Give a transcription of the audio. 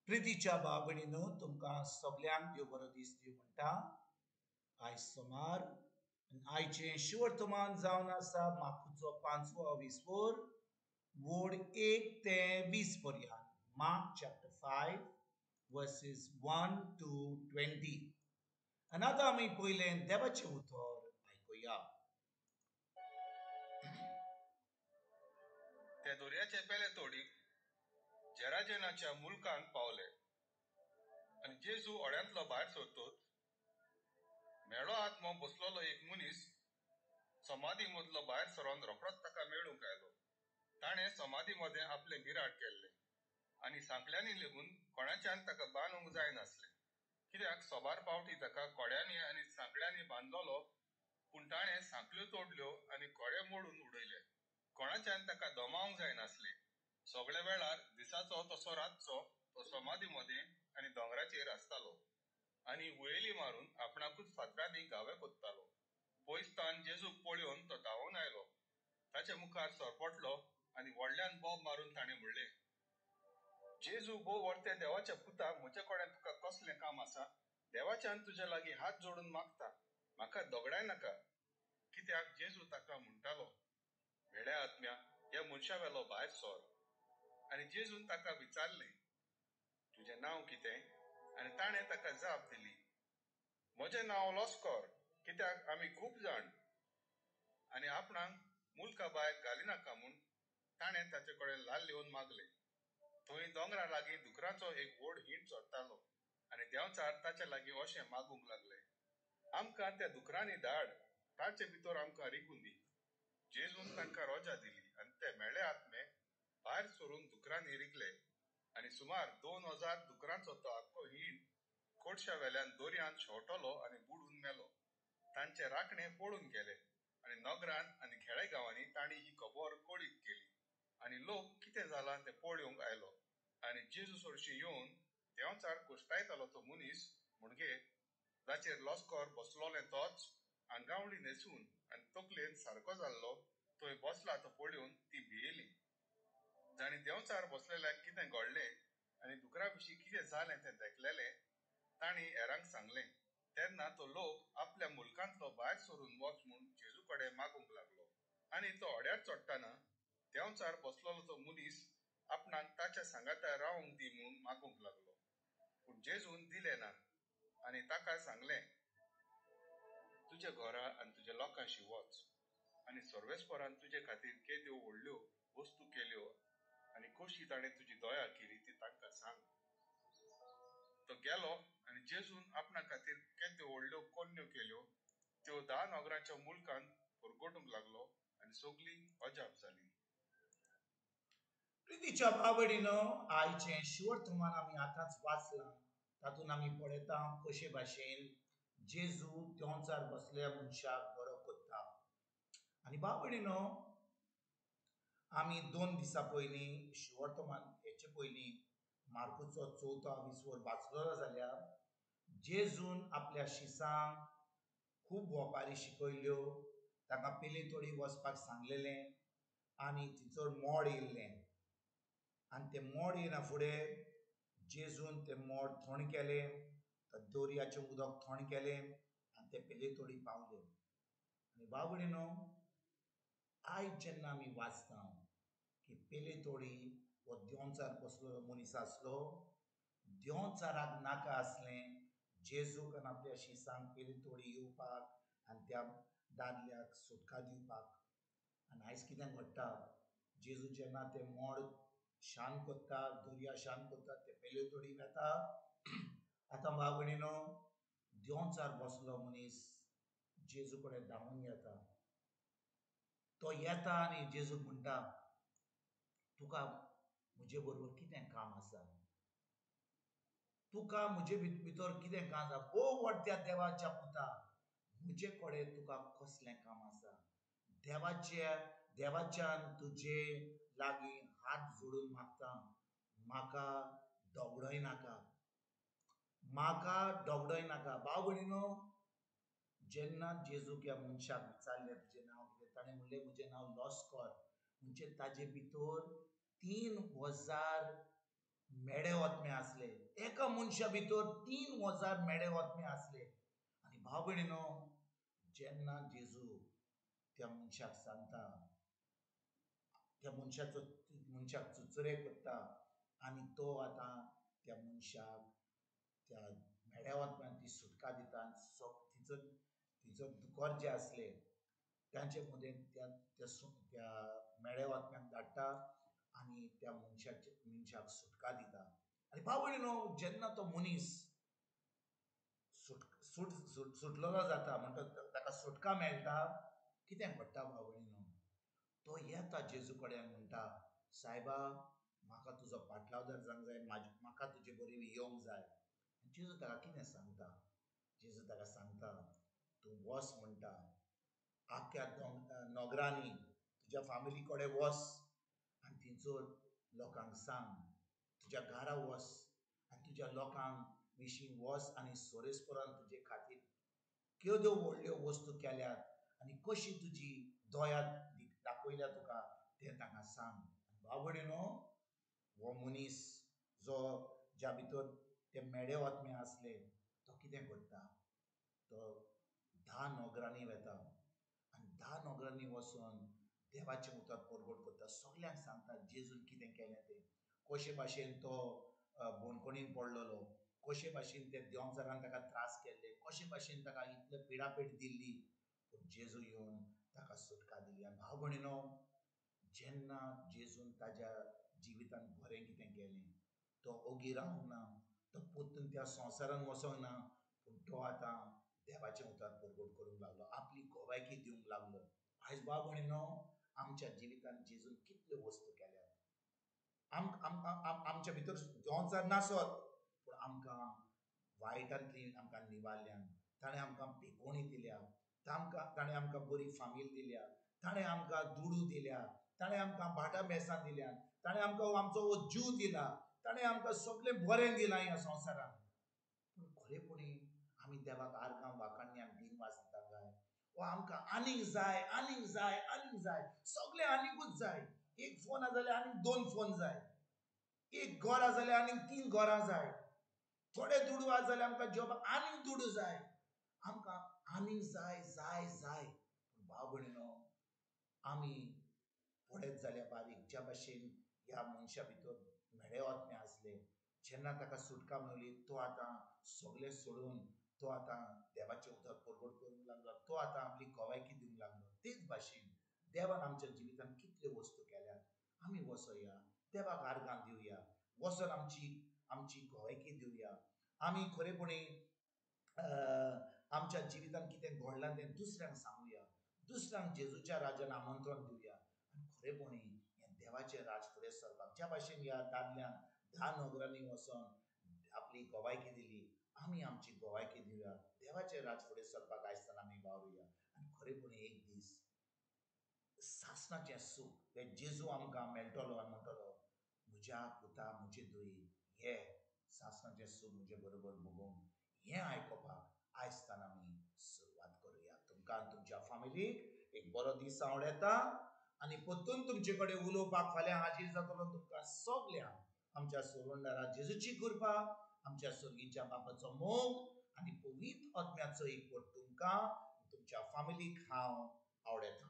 प्रितीच्या भाव भयणीनो, तुमकां सगल्यांक देव बरो दीस दिवं म्हणटा. आयज सोमार आनी आयचें शिवर्तमान जावन आसा मार्कुचो 5वो विस्वोर वोड 1 ते 20 पर्यंत. Mark chapter 5 verses 1 to 20. आनी आतां आमी पयलें देवाचें उतर आयकुया. ते दर्याचे पेले तोडीक जेराजेनाच्या मुलकांत पावले आनी जेजू ओड्यांतलो भायर सरतोच मेळो आत्मो बसलेलो एक मनीस समाधी मदलो भायर सरोन रोखडोच ताका मेळूंक आयलो. ताणें समाधी मदें आपलें बिराड केल्लें आनी सांकळ्यांनी लेगून कोणाच्यान ताका बांदूंक जायनासलें, कित्याक सोबार पावटी ताका कोड्यांनी आनी सांकळ्यांनी बांदलेलो, पूण ताणें सांकळ्यो तोडल्यो आनी कोडे मोडून उडयले. कोणाच्यान ताका दमावंक जायनासलें. सगळे वेळार दिसाचो तसो रातचो तो समाधी मदें आनी दोंगराचेर आसतालो आनी हुयेली मारून आपणाकूच फातरांनी घावे कोत्तालो. पयसतान जेजूक पळोवन तो धांवून आयलो, ताचे मुखार सरपटलो आनी व्हडल्यान बोब मारून ताणें म्हणलें, जेजू भोव व्हडते देवाच्या पुता, म्हजे कडेन तुका कसलें काम आसा? देवाच्यान तुज्या लागीं हात जोडून मागता, म्हाका दगडाय नाका. कित्याक जेजू ताका म्हणटालो, म्हेड्या आत्म्या, ह्या मनशा वेलो भायर सर. आनी जेजून ताका विचारलें, तुजें नांव कितें? आनी ताणें ताका जाप दिली, म्हजें नांव लॉस्कोर, कित्याक आमी खूब जाण. आनी आपणाक मुलका भायर घालिनाका म्हूण ताणें ताचे कडेन लाल येवन मागलें. थंय दोंगरा लागीं दुकराचो एक व्हड हींड चडटालो आनी देंवचार ताचे लागीं अशें मागूंक लागले, आमकां त्या दुकरांनी धाड, ताचे भितर आमकां रिगून दी. जेजून तांकां रोजा दिली आनी ते मेळे आत्मे भायर सरून दुकरांनी रिगले आनी सुमार 2000 दुकरांचो तो आख्खो हींड कोडशा वेल्यान दर्यांत शेंवटलो आनी बुडून मेलो. तांचे राखणे पळून गेले आनी नगरांत आनी खेडे गांवांनी तांणी ही खबर कळीत केली आनी लोक कितें जालां तें पळोवंक आयलो. आनी जेजू सरशी येवन देंवचार कोश्टायतालो तो मनीस म्हणजे जाचेर लॉस्कोर बसलोलें तोच आंगावडी न्हेसून आनी तकलेन सारको जाल्लो थंय बसला तो पळोवन ती भियेली. जांणी देंवचार बसलेल्याक कितें घडलें आनी दुकरा विशीं कितें जालें तें देखलेलें तांणी हेरांक सांगलें. तेन्ना तो लोक आपल्या मुलकांतलो भायर सरून वच म्हूण जेजू कडेन मागूंक लागलो. आनी तो अड्यार चडटना देंवचार बसलेलो तो मनीस आपणाक ताच्या सांगाता रावंक दी म्हूण मागूंक लागलो, पूण जेजून दिलें ना आनी ताका सांगलें, तुज्या घरा आनी तुज्या लोकांशी वच आनी सर्वेस्परान तुजे खातीर केद्यो व्हडल्यो वस्तू केल्यो आनी कशी ताणें तुजी दया केली ती तांकां सांग. तो गेलो आनी जेजून आपणा खातीर केद्यो व्हडल्यो कोन्न्यो केल्यो त्यो 10 नगरांच्या मुलकांत परगटूंक लागलो आनी सगळीं अजाप जाली. प्रितीच्या भाव भयणीनो, आयचें शिवर्तमान आमी आतांच वाचलां. तातूंत आमी पळयता कशे भाशेन जेजू देंवचार बसल्या मनशाक बरो करता. आनी भाव भयणीनो, आमी 2 दिसां पयलीं शिवर्तमान हेचे पयलीं मार्कुचो 4थो विस्वोर वाचलो जाल्यार जेजून आपल्या शिसांक खूब वोपारी शिकयल्यो, तांकां पेले तोडी वचपाक सांगलेलें आनी थंयसर मोड येयल्लें आनी तें मोड येयना फुडें जेजून तें मोड थंड केलें, दर्याचें उदक थंड केलें आनी ते पेले तोडी पावले. आनी भाव भयणीनो, आयज जेन्ना आमी वाचता की पेले तोडी हो देंवचार बसलेलो मनीस आसलो, देंवचाराक नाका आसलें जेजूक आनी आपल्या शिसांक पेले तोडी येवपाक आनी त्या दादल्याक सुटका दिवपाक. आनी आयज कितें घडटा, जेजू जेन्ना तें मोड शांत करता, दर्या शांत करता, ते पेले तोडी वेता. आतां भाव भयणीनो, देंवचार बसलो मनीस जेजू कडेन धांवून येता. तो येता आनी जेजूक म्हणटा, तुका म्हजे बरोबर कितें काम आसा? तुका म्हजे भितर कितें काम आसा? भोव व्हडत्या देवाच्या पुता, म्हजे कडेन तुका कसलें काम आसा? देवाच्यान तुजे लागीं हात जोडून मागता, म्हाका दगडय नाका, म्हाका दगडय नाका. भाव भयणीनो, जेन्ना जेजूक ह्या मनशाक विचारलें तुजें नांव कितें, ताणें म्हणलें म्हजें नांव लॉस्कोर. म्हणजे ताजे भितर 3000 मेडे आत्मे आसले. एका मनशा भितर 3000 मेडे आत्मे आसले. आनी भाव भयणीनो, जेन्ना जेजू त्या मनशाक सांगता, त्या मनशाचो मनशाक चुचुरे करता आनी तो आतां त्या मनशाक त्या मेड्या आत्म्यान ती सुटका दिता. आनी तिचो तिचो दुकोर जे आसले तांचे मदें त्या त्या मेड्या आत्म्याक धाडटा आनी त्या मनशाक सुटका दिता. आनी भाव भयणीनो, जेन्ना तो मनीस सुटलेलो जाता, म्हणटा ताका सुटका मेळटा, कितें घडटा भाव भयणीनो, तो येता जेजू कडेन म्हणटा, सायबा म्हाका तुजो पाटलावदार जावंक जाय, म्हाका तुजे बरी येवंक जाय. जेजू ताका कितें सांगता, जेजू ताका सांगता, तूं वस म्हणटा, आख्ख्या नगरांनी तुज्या फामिली कडेन वस आनी थंयसर लोकांक सांग, तुज्या घरा वस आनी तुज्या लोकांक विशीं वस आनी सोरेस्परान तुजे खातीर केद्यो व्हडल्यो वस्तू केल्यात आनी कशी तुजी दया दाखयल्या तुका तें तांकां सांग. भाव भयणीनो, हो मनीस जो ज्या भितर ते मेडे आत्मे आसले तो कितें करता, तो 10 नगरांनी वता आनी 10 नगरांनी वचून देवाचें उतर परगट करता, सगल्यांक सांगता जेजून कितें केलें तें, कशे भाशेन तो बणकणीन पडलेलो, कशे भाशेन ते देंवचारान ताका त्रास केल्ले, कशे भाशेन ताका इतले पिडापीड दिल्ली, पूण जेजू येवन ताका सुटका दिली. आनी भाव भयणीनो, जेन्ना जेजून ताज्या जिवितांत बरें कितें केलें, तो ओगी रावंक ना, तो परतून त्या संवसारान वचोंक ना, पूण तो आतां देवाचें उतर परगट करूंक लागलो, आपली गोवायकी दिवंक लागलो. आयज भाव भयणीनो, आमच्या जिवितांत जेजून कितल्यो वस्तू केल्यात. आमच्या भितर देंवचार नासत, पूण आमकां वायटांतली आमकां निवारल्यान ताणें आमकां भिकोणी दिल्या, ताणें आमकां बरी फामील दिल्या, ताणें आमकां दुडू दिल्या, ताणें आमकां भाटां बेसां दिल्या, ताणें आमकां आमचो हो जीव दिला, ताणें आमकां सगळें बरें दिलां ह्या संवसारांत. पूण खरेपणी आमी देवाक आर्गां वाखाणणी आनी दिनवास दिता काय, वा आमकां आनीक जाय, आनीक जाय, आनीक जाय, सगळें आनीकूच जाय. एक फोन आसा जाल्यार आनीक 2 फोन जाय, एक घर आसा जाल्यार आनीक 3 घरां जाय, थोडे दुडू आसा जाल्यार आमकां जॉब आनीक दुडू जाय, आमकां आनीक जाय जाय जाय. पूण भाव भयणीनो, आमी पळयत जाल्यार बारीक ज्या भाशेन ह्या मनशा भितर मेडे आत्मे आसले, जेन्ना ताका सुटका मेळ्ळी, तो आतां सगळें सोडून तो आतां देवाचें उतर परगट करूंक लागलो, तो आतां आपली गोवायकी दिवंक लागलो. तेच भाशेन देवान आमच्या जिवितांत कितल्यो वस्तू केल्यात, आमी वचोया, देवाक आर्गां दिवया, वचोन आमची आमची गोवायकी दिवया. आमी खरेपणी आमच्या जिवितांत कितें घडलां तें दुसऱ्यांक सांगुया, दुसऱ्यांक जेजूच्या राजान आमंत्रण दिवया आनी खरेपणी हें देवाचें राज फुडें सरपाक ज्या भाशेन ह्या दादल्यान 10 नगरांनी वचोन आपली गोवायकी दिली, आमी आमची गोवायकी दिवया, देवाचें राज फुडें सरपाक आयजताना आमी वावरुया. आनी खरेपणी एक दीस सासणाचें सूख तें जेजू आमकां मेळटलो आनी म्हणटलो, म्हज्या पुता, म्हजे दुयी, हे सासणाचें सूख म्हजे बरोबर भोगूंक, हें आयकुपाक आयजताना आमी सुरवात करुया. तुमकां तुमच्या फामिलीक एक बरो दीस आवडटा आनी परतून तुमचे कडेन उलोवपाक फाल्यां हाजीर जातलो. तुमकां सगल्यांक आमच्या सोडवणदारा जेजूची कृपा, आमच्या स्वर्गीच्या बापाचो मोग आनी पवित्र आत्म्याचो एकवट तुमकां तुमच्या फामिलीक हांव आवडटा.